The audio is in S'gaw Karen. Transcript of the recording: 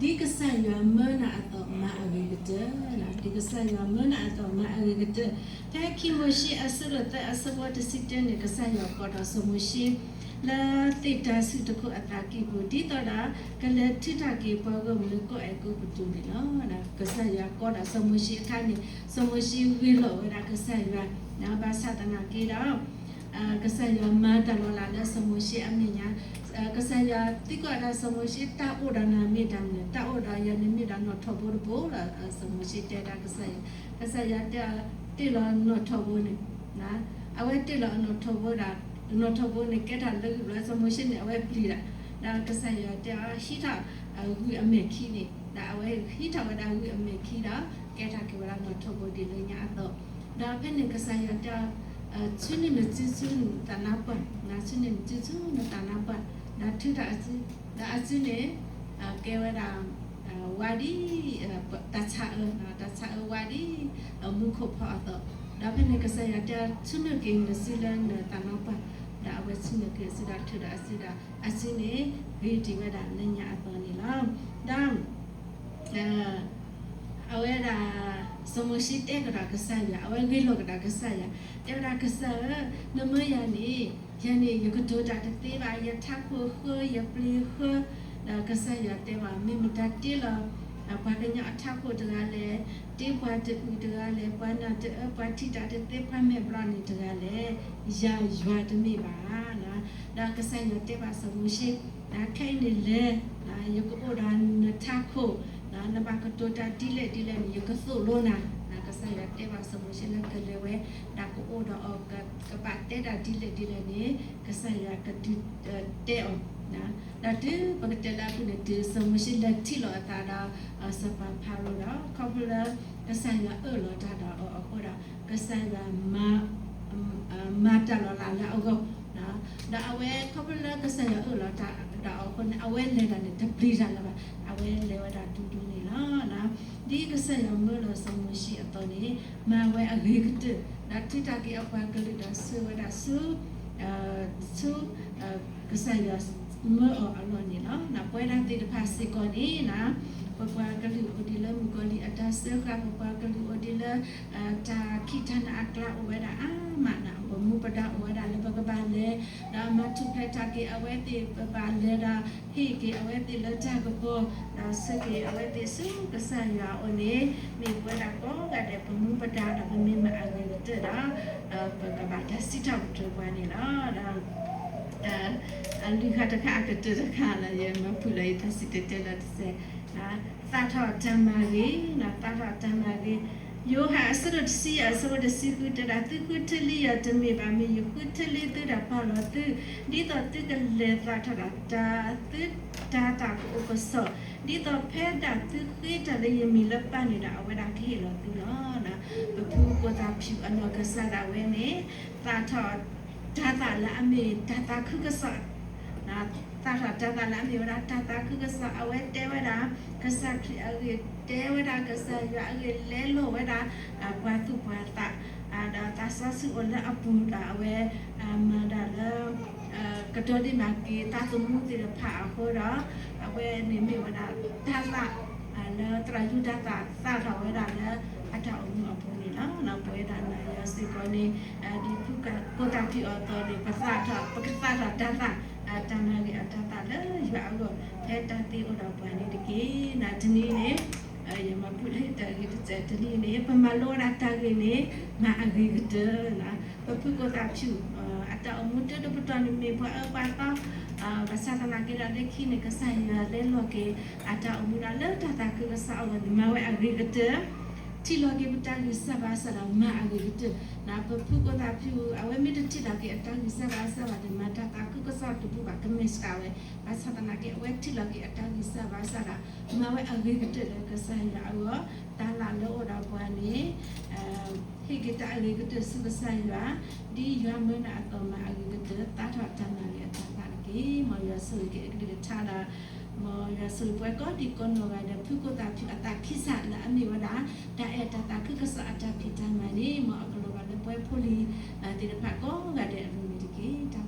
ဒ်ကစၢ်ယွၤမၢနၤအသိးမၤအဂ့ၤကတၢၢ်, ဒ်ကစၢ်ယွၤမၢနၤအသိးမၤအဂ့ၤကတၢၢ်. ဖဲခံမိၤၡ့အဆၢဒိၣ်သၢအဆၢဖိတဆံတၢန့ၣ် ကစၢ်ယွၤကိးဒီးစီၤမိၤၡ့ လၢသ့ၣ်တၤဆူၣ်တခိၣ်အသးကံၢ်ပူၤ ဒ်သိးဒီး ကလဲၤထုးထီၣ်က့ၤပှၤဂီၢ်မုၢ်လၢကီၢ်အဲၤကူပတူၤန့ၣ်လီၤ. ကစၢ်ယွၤကိးဒီးစီၤမိၤၡ့အခါန့ၣ် စီၤမိၤၡ့ဂ့ၤလီၤဝဲဒၣ်ကစၢ်ယွၤ, ဘၣ်ဆၣ်သနာ်က့ဒီး ကစၢ်ယွၤမၤတၢ်လီၤလးလၢစီၤမိၤၡ့အမဲာ်ညါ, ကစၢ်ယွၤသံကွၢ်ဒၣ်စီၤမိၤၡ့တၢ်အိၣ်ဒီးနၤမ့ၢ်တၢ်မနုၤ, တၢ်အိၣ်ဒီးယၤန့ၣ်မ့ၢ်ဒၣ်နီၣ်ထိးဘိတဘိလီၤ. စီၤမိၤၡ့တဲဒၣ်ကစၢ်ယွၤ, ကစၢ်ယွၤတဲအီၤ တ့ၢ်လီၤနီၣ်ထိးဘိန့ၣ်, အဝဲတ့ၢ်လီၤအနီၣ်ထိးဘိဒၣ်, နီၣ်ထိးဘိန့ၣ် ကဲထီၣ်လၢဂံၢ်ဘျီ စီၤမိၤၡ့န့ၣ် အဝဲပျံၤဒၣ်, ဒီးကစၢ်ယွၤတဲအီၤ ဟံးထီၣ်ဂုၢ်အမဲာ်ခံန့ၣ်, ဒီးအဝဲဟံးထီၣ်ဝဲဒၣ်ဂုၢ်အမဲာ်ခံဒီး ကဲထီၣ်က့ၤဝဲဒၣ်နီၣ်ထိးဘိဒ်လၢညါအသိး, ဒီးဖဲန့ၣ်ကစၢ်ယွၤတဲအီၤ ဆူန့ၢ်နစုဆူနသးနါပှၢ်, ဆူန့ၢ်နစုဆူနသးနါပှၢ်, ဒီးထုးထီၣ်အစု, ဒီးအစုန့ၣ် ကဲဝဲဒၣ် ဝါဒ် တၢ်ဆါအၢ, တၢ်ဆါအၢဝါဒ် မူခိၣ်ဖီအသိး, ဒီးဖဲန့ၣ်ကစၢ်ယွၤတဲအီၤ ဆူနုာ်က့ၤနစုလၢနသးနါပှၢ်, ဒီးအဝဲဆူနုာ်က့ၤအစုဒီးထုးထီၣ်အစုဒီး အစုန့ၣ် ဂ့ၤတံၢ်ဝဲဒၣ်လၢညါအသိးန့ၣ်လီၤ. ဒီး အဝဲဒၣ် စီၤမိၤၡ့တဲကဒီးကစၢ်ယွၤ, အဝဲဂ့ၤလီၤကဒီးကစၢ်ယွၤ, တဲဝဲဒၣ်ကစၢ်ဧၢ, နမၢယၤန့ၣ် ယၤန့ၣ် ယကတိၤတၢ်တသ့ဘၣ်, ယထးခိၣ်ဃၢ ယပျ့ၤဃၢ, ဒီးကစၢ်ယွၤတဲဘၣ် မ့ၢ်မတၤတ့လီၤ ပှၤကညီအထးခိၣ်တဂၤလဲၣ်, တ့ပှၤတအုၣ်တဂၤလဲၣ်, ပှၤနၢ်တအၢ ပှၤထံၣ်တၢ်တသ့ ပှၤမဲာ်ဘျီၣ်န့ၣ်တဂၤလဲၣ်, ယၤယွၤတမ့ၢ်ဘၣ်. ဒီးကစၢ်ယွၤတဲဘၣ်စီၤမိၤၡ့, ခဲအံၤန့ၣ်လဲၤ, ယကအိၣ်ဒီးနထးခိၣ်, နဘၣ်ကတိၤတၢ်ဒ်လဲၣ်ဒ်လဲၣ်န့ၣ် ယကသိၣ်လိနၤ, ကစၢ်ယွၤတဲဘၣ်စီၤမိၤၡ့လၢကလဲၤဝဲ, ဒီးကအိၣ်ဒီးအီၤ ကဘၣ်တဲတၢ်ဒ်လဲၣ်ဒ်လဲၣ်န့ၣ် ကစၢ်ယွၤကဒုးတဲအီၤ, ဒီးတုၤပကတဲလၢအပူၤန့ၣ် တုၤစီၤမိၤၡ့လဲၤထံၣ်လိာ်အသးဒီး စီၤပၤဖၤရိၤဒီး ခီဖျိလၢ ကစၢ်ယွၤအၢၣ်လီၤတၢ်ဒီးအီၤအဃိဒီး ကစၢ်ယွၤ မၤတၢ်လီၤလးလၢအဂီၢ်, ဒီးအဝဲခီဖျိလၢကစၢ်ယွၤအၢၣ်လီၤတၢ်ဒီးအီၤအဃိန့ၣ် အဝဲလဲၤတၢ်န့ၣ် တပျံၤတၢ်လၢၤဘၣ်, အဝဲလဲၤဝဲဒၣ်ဒူဒူန့ၣ်လီၤ. ဒ်ကစၢ်ယွၤမၢလီၤစီၤမိၤၡ့အသိးန့ၣ် မၤဝဲအဂ့ၤကတၢၢ်, ဒီးထုးထီၣ်က့ၤအပှၤကလုာ်ဒီးဆှၢဝဲဒၣ်ဆူ ဆူ ကစၢ်ယွၤမၢအီၤအလီၢ်န့ၣ်လီၤ. ပဝဲဒၣ်သ့ၣ်တဖၣ်စ့ၢ်ကီးန့ၣ် ပပှၤကလုာ်အိၣ်ဒံးလၢမုၣ်ကီၤလံၢ်အတၢ်စၢဃာ်, ပပှၤကလုာ်အိၣ်ဒံးလၢ တၢ်ခံးတၢ်နၤအကျါအိၣ်ဝဲဒၣ်အါမး, ပမူပဒါအိၣ်ဝဲဒၣ်လၢပကဘၣ်လဲၤ, ဒီးမၤထူၣ်ဖျဲးထီၣ်က့ၤအဝဲသ့ၣ် ပဘၣ်လဲၤဒီး ဟ့ၣ်က့ၤအဝဲသ့ၣ်လၢတၢ်ကပီၤ, ဒီးဆှၢက့ၤအဝဲသ့ၣ်ဆူကစၢ်ယွၤအအိၣ်န့ၣ် မ့ၢ်ပဝဲဒၣ်ကိးဂၤဒဲး ပမူပဒါဒီးပမ့ၢ်မၤအဂ့ၤကတၢၢ်ဒီး ပကဘၣ်တၢ်စံးထီၣ်ပတြၢၤပှၤန့ၣ်လီၤ. ဒီး အလုၢ်ခါတခါ အကတၢၢ်တခါလၢ ယမၤဖုၣ်လၢယတၢ်စံၣ်တဲၤတဲလီၤတစဲး, သးထီၣ်တၢ်မၤဂ့ၤ, သးထီၣ်တၢ်မၤဂ့ၤ, ယိၤဟၣ်အဆၢဒိၣ်တဆံယဲၢ်အဆၢဖိတဆံဃုတဲဒၣ် သုဃုထၢလံယၤတမ့ၢ်ဘၣ်, မ့ၢ်ယဃုထၢလံသုဒီးပာ်လီၤသု, ဒ်သိးသုကလဲၤသးထီၣ်ဒီးတၢ်သုတၤသၣ်ကအိၣ်ကစီၣ်, ဒ်သိးဖဲဒၣ်သုဃ့တၢ်လၢယမံၤလၢပၢ်န့ၣ်ဒီး အဝဲဒၣ်ကဟ့ၣ်လီၤသုလီၤ. ပဖုကိၣ်သၣ်ဖၠူၣ်အနီၢ်ကစၢ်ဒၣ်ဝဲန့ၣ် သးထီၣ်တၤသၣ်လၢအမ့ၢ်တၤသၣ်ခုကစီၣ်, သးထီၣ်တၤသၣ်လၢအမ့ၢ်ဝဲဒၣ်တၤသၣ်ခုကစီၣ်, အဝဲတဲဝဲဒၣ် ကစၢ်ခရံာ်အဂ့ၢ်, တဲဝဲဒၣ်ကစၢ်ယွၤအဂ့ၢ်, လဲလိာ်ဝဲဒၣ် ပှၤသူၣ်ပှၤသး, ဒီးသးစီဆှံအိၣ်လၢအပူၤဒီး အဝဲမၤဒၣ်လၢ ကတီၤဒံးမၤက့ၤသးသမူသ့ၣ်တဖၣ်အဃိဒီး အဝဲန့ၣ်မ့ၢ်ဝဲဒၣ်တၤသၣ် လၢသရၣ်ယူဒၤသၣ်သးထီၣ်ဝဲဒၣ်လၢ အတၢ်အိၣ်မူအပူၤန့ၣ်လီၤ. ပဝဲဒၣ်နၤယၤစ့ၢ်ကီးန့ၣ် ဒ်ဖုကိၣ်သၣ်ဖၠူၣ်အသိးန့ၣ် ပသးထီၣ် ပကသးထီၣ်တၤသၣ်, တၢ်မၤဂ့ၤအတၤသၣ်လၢယွၤအဂီၢ် ဖဲတၢ်သ့အိၣ်ဒီးပှၤန့ၣ်တက့ၢ်. တနံၤန့ၣ် ယမၤဖုၣ်လၢတၢ်ဂ့ၢ်တစဲး တနံၤန့ၣ် ပမၤလိဝဲဒၣ်တၢ်ဂ့ၢ်န့ၣ် မၤအဂ့ၤကတၢၢ်, ပဖုကိၣ်သၣ်ဖၠူၣ် အတၢ်အိၣ်မူတၢ်တပတီၢ်န့ၣ်မ့ၢ်ပှၤအၢပှၤသီ, ဘၣ်ဆၣ်သနာ်က့ဒီးလၢခံန့ၣ် ကစၢ်ယွၤလဲလိာ်က့ၤ အတၢ်အိၣ်မူဒီးလၢတၤသၣ်ခုကစီၣ်အဂီၢ်န့ၣ် မၤဝဲအဂ့ၤကတၢၢ်, ထံၣ်လီၤက့ၤပတၢ်ဂံၢ်စၢ်ဘါစၢ်ဒီး မၤအဂ့ၤကတၢၢ်, ပဖုကိၣ်သၣ်ဖၠူၣ် အဝဲမ့ၢ်တထံၣ်လီၤက့ၤအတၢ်ဂံၢ်စၢ်ဘါစၢ်ဘၣ်န့ၣ် မၤတၤသၣ်ခုကစီၣ်တပူၤဘၣ် ကမဲာ်ဆှးဝဲ, ဘၣ်ဆၣ်သနာ်က့ အဝဲထံၣ်လီၤက့ၤအတၢ်ဂံၢ်စၢ်ဘါစၢ်ဒီး မၤဝဲအဂ့ၤကတၢၢ်လၢကစၢ်ယွၤအဂီၢ်, တၢ်လၢ်လၢအိၣ်ဒီးပှၤန့ၣ် ဟ့ၣ်က့ၤတၢ်အဂ့ၤကတၢၢ်ဆူကစၢ်ယွၤ, ဒ်ယွၤမၢနၤအသိးမၤအဂ့ၤကတၢၢ်, သးထီၣ်တၢ်မၤဂ့ၤအတၤသၣ်တက့ၢ်. မ်ယွၤဆိၣ်ဂ့ၤက့ၤအကလုၢ်ကထါဒီး မ်ယွၤဆိၣ်ဂ့ၤပှၤကိးဒံကိးနီၢ်ဂၤဒဲး ဖုကိၣ်သၣ်ဖၠူၣ်အသးခံစးလၢအမ့ၢ်ဝဲဒၣ် တၢ်အဲၣ်တၢ်သးခုကစီၣ်အတၢ်ဖံးတၢ်မၤန့ၣ် မ်အကလီၤဘၣ်လၢပှၤဖိလံၤသ့ၣ်တဖၣ်ကိးဂၤဒဲးအလိၤန့ၣ်တက့ၢ်.